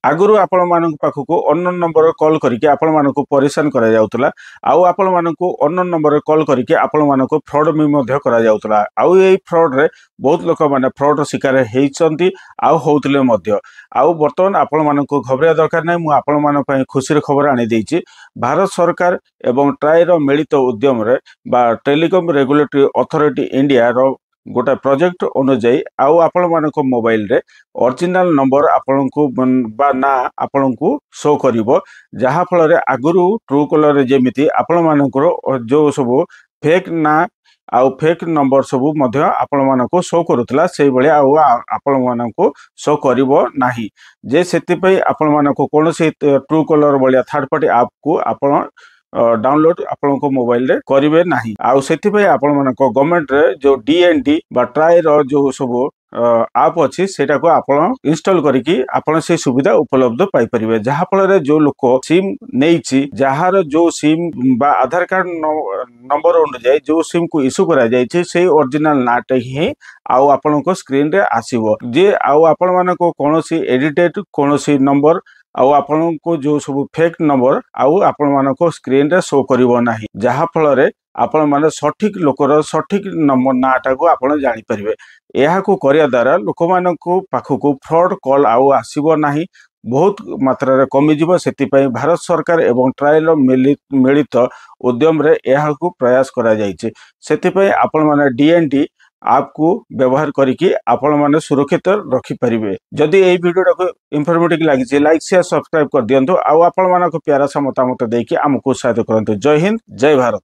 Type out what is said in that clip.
ଆଗରୁ ଆପଣମାନଙ୍କ ପାଖକୁ ଅନ୍ୟ ନମ୍ବର କଲ୍ କରିକି ଆପଣମାନଙ୍କୁ ପରିଶାନ କରାଯାଉଥିଲା ଆଉ ଆପଣମାନଙ୍କୁ ଅନ୍ୟ ନମ୍ବରରେ କଲ୍ କରିକି ଆପଣମାନଙ୍କୁ ଫ୍ରଡ୍ ବି ମଧ୍ୟ କରାଯାଉଥିଲା। ଆଉ ଏଇ ଫ୍ରଡ୍ରେ ବହୁତ ଲୋକମାନେ ଫ୍ରଡ୍ର ଶିକାର ହେଇଛନ୍ତି ଆଉ ହେଉଥିଲେ ମଧ୍ୟ। ଆଉ ବର୍ତ୍ତମାନ ଆପଣମାନଙ୍କୁ ଘବରେଇବା ଦରକାର ନାହିଁ। ମୁଁ ଆପଣମାନଙ୍କ ପାଇଁ ଖୁସିର ଖବର ଆଣିଦେଇଛି। ଭାରତ ସରକାର ଏବଂ ଟ୍ରାଇର ମିଳିତ ଉଦ୍ୟମରେ ବା ଟେଲିକମ୍ ରେଗୁଲେଟରୀ ଅଥରିଟି ଇଣ୍ଡିଆର ଗୋଟେ ପ୍ରୋଜେକ୍ଟ ଅନୁଯାୟୀ ଆଉ ଆପଣମାନଙ୍କ ମୋବାଇଲରେ ଅରିଜିନାଲ ନମ୍ବର ଆପଣଙ୍କୁ ବା ନାଁ ଆପଣଙ୍କୁ ଶୋ କରିବ, ଯାହାଫଳରେ ଆଗରୁ ଟ୍ରୁ କଲରରେ ଯେମିତି ଆପଣମାନଙ୍କର ଯେଉଁ ସବୁ ଫେକ୍ ନାଁ ଆଉ ଫେକ୍ ନମ୍ବର ସବୁ ମଧ୍ୟ ଆପଣମାନଙ୍କୁ ଶୋ କରୁଥିଲା, ସେଇଭଳିଆ ଆଉ ଆପଣମାନଙ୍କୁ ଶୋ କରିବ ନାହିଁ ଯେ। ସେଥିପାଇଁ ଆପଣମାନଙ୍କୁ କୌଣସି ଟ୍ରୁ କଲର ଭଳିଆ ଥାର୍ଡ ପାର୍ଟି ଆପ୍କୁ ଆପଣ ଡାଉନଲୋଡ୍ ଆପଣଙ୍କ ମୋବାଇଲରେ କରିବେ ନାହିଁ। ଆଉ ସେଥିପାଇଁ ଆପଣମାନଙ୍କ ଗଭର୍ଣ୍ଣମେଣ୍ଟରେ ଯେଉଁ ଡିଏନଡି ବା ଟ୍ରାଇର ଯେଉଁ ସବୁ ଆପ୍ ଅଛି, ସେଇଟାକୁ ଆପଣ ଇନଷ୍ଟଲ କରିକି ଆପଣ ସେଇ ସୁବିଧା ଉପଲବ୍ଧ ପାଇପାରିବେ, ଯାହାଫଳରେ ଯେଉଁ ଲୋକ ସିମ୍ ନେଇଛି, ଯାହାର ଯେଉଁ ସିମ୍ ବା ଆଧାର କାର୍ଡ ନମ୍ବର ଅନୁଯାୟୀ ଯେଉଁ ସିମ୍କୁ ଇସ୍ୟୁ କରାଯାଇଛି, ସେଇ ଅରିଜିନାଲ ନାଁଟା ହିଁ ଆଉ ଆପଣଙ୍କ ସ୍କ୍ରିନରେ ଆସିବ ଯେ। ଆଉ ଆପଣମାନଙ୍କୁ କୌଣସି ଏଡିଟେଡ୍ କୌଣସି ନମ୍ବର ଆଉ ଆପଣଙ୍କୁ ଯେଉଁ ସବୁ ଫେକ୍ ନମ୍ବର ଆଉ ଆପଣମାନଙ୍କ ସ୍କ୍ରିନରେ ଶୋ କରିବ ନାହିଁ, ଯାହାଫଳରେ ଆପଣମାନେ ସଠିକ ଲୋକର ସଠିକ ନମ୍ବର ନାଁଟାକୁ ଆପଣ ଜାଣିପାରିବେ। ଏହାକୁ କରିବା ଦ୍ୱାରା ଲୋକମାନଙ୍କୁ ପାଖକୁ ଫ୍ରଡ୍ କଲ୍ ଆଉ ଆସିବ ନାହିଁ, ବହୁତ ମାତ୍ରାରେ କମିଯିବ। ସେଥିପାଇଁ ଭାରତ ସରକାର ଏବଂ ଟ୍ରାଇର ମିଳିତ ଉଦ୍ୟମରେ ଏହାକୁ ପ୍ରୟାସ କରାଯାଇଛି। ସେଥିପାଇଁ ଆପଣମାନେ ଡିଏନଡି ଆପ୍କୁ ବ୍ୟବହାର କରିକି ଆପଣମାନେ ସୁରକ୍ଷିତ ରଖିପାରିବେ। ଯଦି ଏଇ ଭିଡ଼ିଓଟାକୁ ଇନଫର୍ମେଟିଭ ଲାଗିଛି, ଲାଇକ୍, ସେୟାର, ସବସ୍କ୍ରାଇବ କରିଦିଅନ୍ତୁ ଆଉ ଆପଣମାନଙ୍କ ପ୍ୟାରା ମତାମତ ଦେଇକି ଆମକୁ ଉତ୍ସାହିତ କରନ୍ତୁ। ଜୟ ହିନ୍ଦ, ଜୟ ଭାରତ।